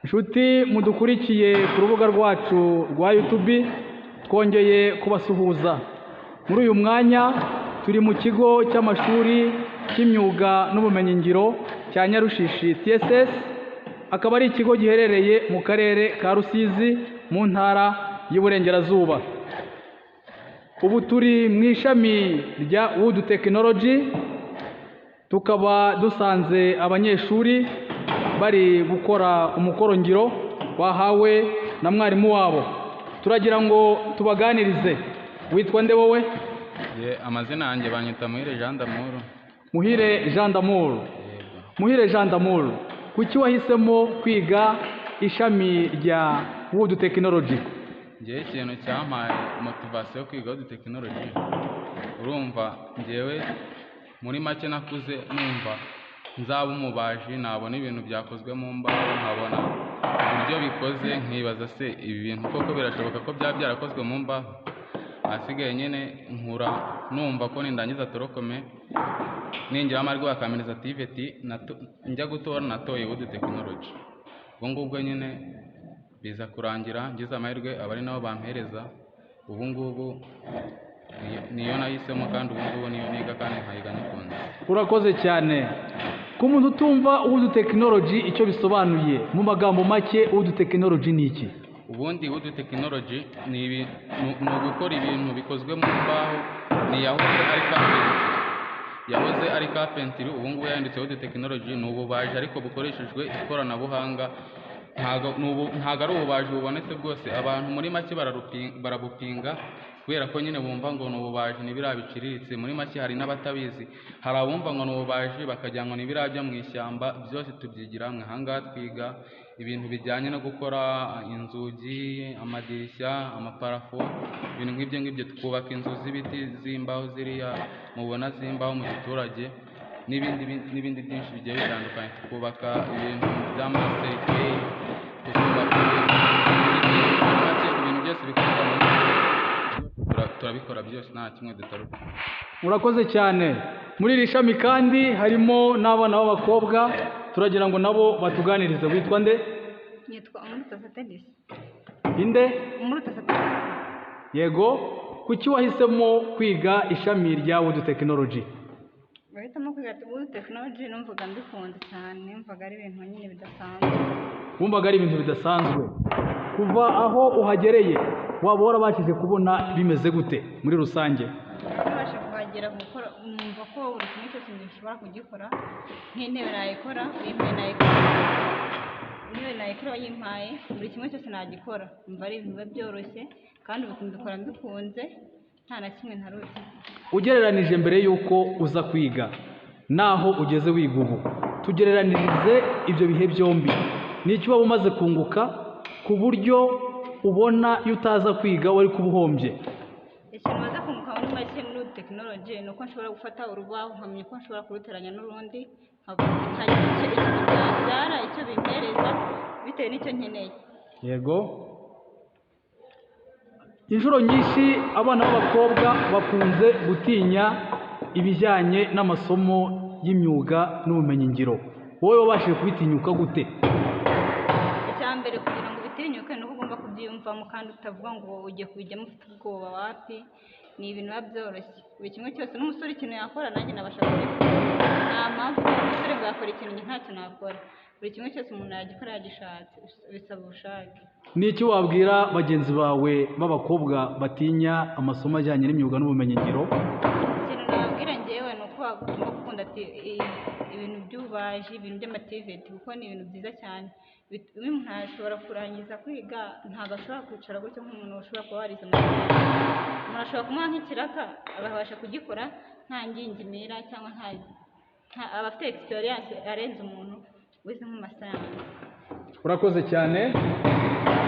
Inshuti mudukurikiye ku rubuga rwacu rwa YouTube, twongeye kubasuhuza. Muri uyu mwanya turi mu kigo cy'amashuri cy'imyuga n'ubumenyingiro cya Nyarushishi TSS, akaba ari ikigo giherereye mu karere ka Rusizi, mu ntara y'Iburengerazuba. Ubu turi mu ishami rya Wood Technology, tukaba dusanze abanyeshuri bari gukora umukoro ngiro bahawe na mwarimu wabo. Turagira ngo tubaganirize. Witwa nde wowe? Ye, amazina yanjye banyita Muhire Jean d'Amour. Muhire Jean d'Amour. Yego. Muhire Jean d'Amour, kuki wahisemo kwiga ishami rya Wood Technology? Njyewe ikintu cyampaye motivation yo kwiga Wood Technology, urumva njyewe muri make nakuze numva nzaba umubaji, nabona ibintu byakozwe mu mbaho, nkabona uburyo bikoze, nkibaza: se ibi bintu koko birashoboka ko byaba byarakozwe mu mbaho? Ahasigaye nyine nkura numva ko nindangiza tronc commun, ningira amahirwe bakampereza TVET, njya gutora natoye Wood Technology. Ubwo ngubwo nyine biza kurangira ngize amahirwe aba ari nabo bampereza. Ubu ngubu niyo nahisemo, kandi ubu ngubu niyo niga kandi nkayiga nyikunze. Urakoze cyane. Ku muntu utumva Wood Technology icyo bisobanuye, mu magambo make, Wood Technology ni iki? Ubundi Wood Technology ni ugukora ibintu bikozwe mu mbaho. Ni yahoze ari carpentry, yahoze ari carpentry, ubu ngubu yanditse Wood Technology. Ni ububaji ariko bukoreshejwe ikoranabuhanga. Ntago ari ububaji bubonetse bwose. Abantu muri make barabupinga kubera ko nyine bumva ngo ni ububaji, ni biriya biciriritse. Muri make hari n'abatabizi, hari abumva ngo ni ububaji bakagira ngo ni biriya byo mu ishyamba. Byose tubyigira hamwe. Aha ngaha twiga ibintu bijyanye no gukora inzugi, amadirishya, amaparafo, ibintu nk'ibyo ngibyo. Twubaka inzu z'ibiti, z'imbaho, ziriya mubona z'imbaho mu giturage, n'ibindi byinshi bigiye bitandukanye. Twubaka ibintu by'amacercueil, tukubaka ibintu muri make ibintu byose bikorwa mu turabikora byose, nta kimwe tutarukora. Murakoze cyane. Muri iri shami kandi harimo n'abana b'abakobwa, turagira ngo nabo batuganirize. Witwa nde? Nitwa Umuruta Satenisi. Inde? Umuruta Satenisi. Yego, kuki wahisemo kwiga ishami rya Wood Technology? Guhitamo kwiga Wood Technology, numvaga mbikunze cyane, numvaga ari ibintu nyine bidasanzwe. Wumvaga ari ibintu bidasanzwe. Kuva aho uhagereye, waba warabashije kubona bimeze gute muri rusange? Nabasha kuhagera gukora, numva ko buri kimwe cyose nshobora kugikora. Nk'intebe nayikora, uyimpaye nayikora, intebe nayikora bayimpaye, buri kimwe cyose nagikora. Numva ari ibintu biba byoroshye, kandi ubu mbikora mbikunze, nta na kimwe ntaruzi. Ugereranije mbere y'uko uza kwiga n'aho ugeze wiga ubu, tugereranirize ibyo bihe byombi. Ni iki waba umaze kunguka ku buryo ubona iyo utaza kwiga wari kuba uhombye? Ikintu maze kunguka muri make muri Wood Technology ni uko nshobora gufata urubaho, nkamenya uko nshobora kuruteranya n'urundi, nkagira icyo ikintu byabyara, icyo bimpereza bitewe n'icyo nkeneye. Yego, inshuro nyinshi abana b'abakobwa bakunze gutinya ibijyanye n'amasomo y'imyuga n'ubumenyingiro. Wowe wabashije kubitinyuka gute? Icya mbere kugira ngo ubitinyuke ni uko ugomba kubyiyumvamo, kandi utavuga ngo ugiye kubijyamo ufite ubwoba. Wapi, ni ibintu biba byoroshye. Buri kimwe cyose n'umusore ikintu yakora, nanjye nabasha kugikora. Nta mpamvu umusore ngo yakora ikintu njye ntacyo nakora. Buri kimwe cyose umuntu yagikora yagishatse, bisaba ubushake. Ni iki wabwira bagenzi bawe b'abakobwa batinya amasomo ajyanye n'imyuga n'ubumenyingiro? Ikintu nababwira njyewe ni uko bagomba gukunda ati ibintu by'ububaji, ibintu by'amaTVET, kuko ni ibintu byiza cyane. Iyo umuntu ashobora kurangiza kwiga, ntabwo ashobora kwicara gutyo nk'umuntu ushobora kuba warize amaTVET. Umuntu ashobora kumuha nk'ikiraka, akabasha kugikora nta ngingimira cyangwa aba afite experience arenze umuntu wize nk'amasayansi. Urakoze cyane.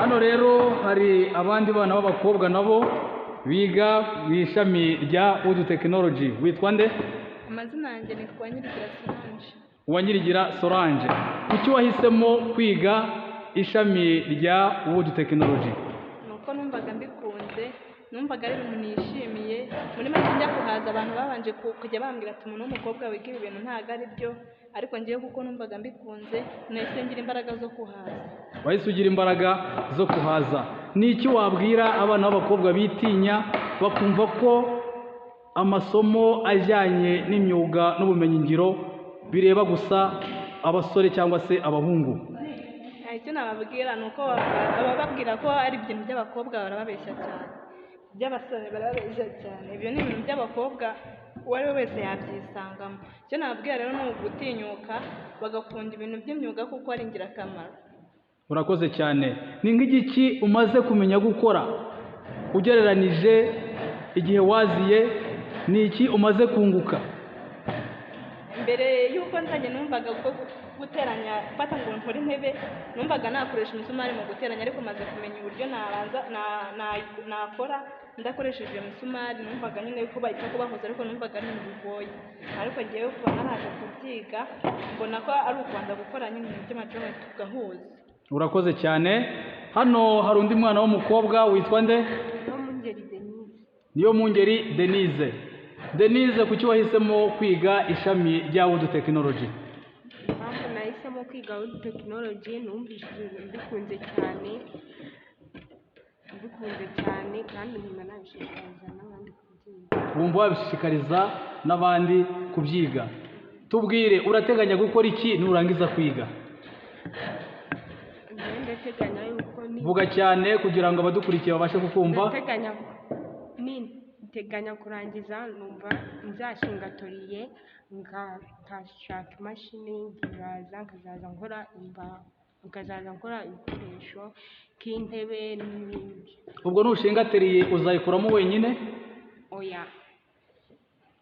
Hano rero hari abandi bana b'abakobwa nabo biga mu ishami rya Wood Technology. Witwa nde? Amazina yanjye nitwa Nyirigira Solange. Uwanyirigira Solange, kuki wahisemo kwiga ishami rya Wood Technology? Ni uko numvaga mbikunze, numvaga ari ibintu nishimiye. Muri make njya kuhaza, abantu babanje kujya bambwira ati: "Umuntu w'umukobwa wiga ibi bintu ntabwo ari byo." Ariko ngewe kuko numvaga mbikunze, nahise ngira imbaraga zo kuhaza. Wahise ugira imbaraga zo kuhaza. Ni iki wabwira abana b'abakobwa bitinya, bakumva ko amasomo ajyanye n'imyuga n'ubumenyingiro bireba gusa abasore cyangwa se abahungu? Icyo nababwira ni uko abababwira ko ari ibintu by'abakobwa barababeshya cyane, by'abasore barababeshya cyane. Ibyo ni ibintu by'abakobwa, uwo ari we wese yabyisangamo. Icyo nababwira rero ni ugutinyuka bagakunda ibintu by'imyuga kuko ari ingirakamaro. Urakoze cyane. Ni nk'igiki umaze kumenya gukora ugereranije igihe waziye? Ni iki umaze kunguka? Mbere y'uko nzajya, numvaga ko guteranya, gufata ngo nkore intebe, numvaga nakoresha imisumari mu guteranya, ariko maze kumenya uburyo nabanza nakora ndakoresheje iyo misumari. Numvaga nyine ko bahita kubahuza, ariko numvaga ari ibintu bigoye. Ariko ngewe kuva naraje kubyiga, mbona ko ari ukubanza gukora nyine ibintu by'amacomeka tugahuza. Urakoze cyane. Hano hari undi mwana w'umukobwa witwa nde? Niyomungeri Denise. Niyomungeri Denise. Denise, kuki wahisemo kwiga ishami rya Wood Technology? Impamvu nahisemo kwiga Wood Technology, numvishije mbikunze cyane, mbikunze cyane, kandi nkaba nabishishikariza n'abandi kubyiga. Wumva wabishishikariza n'abandi kubyiga. Tubwire, urateganya gukora iki nurangiza kwiga? Njyewe ndateganya yuko ni Vuga cyane kugira ngo abadukurikiye babashe kukumva. Ndateganya, ni nteganya kurangiza, numva nzashinga atelier, nkashaka imashini, nkaza nkazaza nkora imbaho, nkazaza nkora ibikoresho nk'intebe n'ibindi. Ubwo nushinga atelier uzayikuramo wenyine? Oya.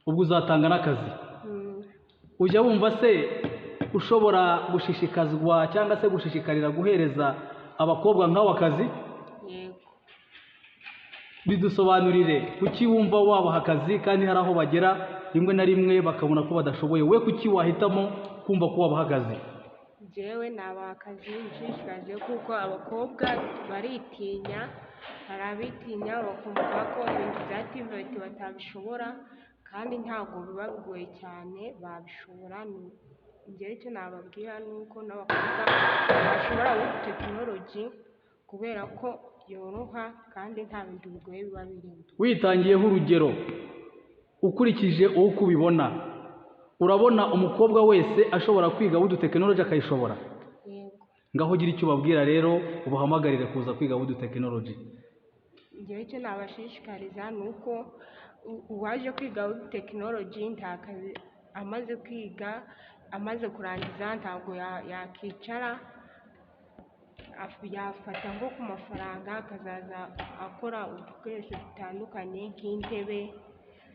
Ubwo uzatanga n'akazi? Mm. Ujya wumva se ushobora gushishikazwa cyangwa se gushishikarira guhereza abakobwa nkawe akazi? Yego. Bidusobanurire, kuki wumva wabaha akazi kandi hari aho bagera rimwe na rimwe bakabona ko badashoboye? We kuki wahitamo kumva ko wabaha akazi? Njyewe nabaha akazi nshishikaje kuko abakobwa baritinya. Hari abitinya bakumva ko ibintu bya TVET batabishobora, kandi ntabwo biba bigoye cyane, babishobora. Njyewe icyo nababwira ni uko n'abakobwa bashobora Wood Technology kubera ko yoroha kandi nta bintu bigoye biba birimo. Witangiyeho urugero, ukurikije uko ubibona, urabona umukobwa wese ashobora kwiga Wood Technology akayishobora? Yego. Ngaho ugira icyo ubabwira rero, ubahamagarire kuza kwiga Wood Technology. Njyewe icyo nabashishikariza ni uko uwaje kwiga Wood Technology, nta kazi amaze kwiga, amaze kurangiza, ntabwo yakicara. Yafata nko ku mafaranga akazaza akora udukoresho dutandukanye nk'intebe.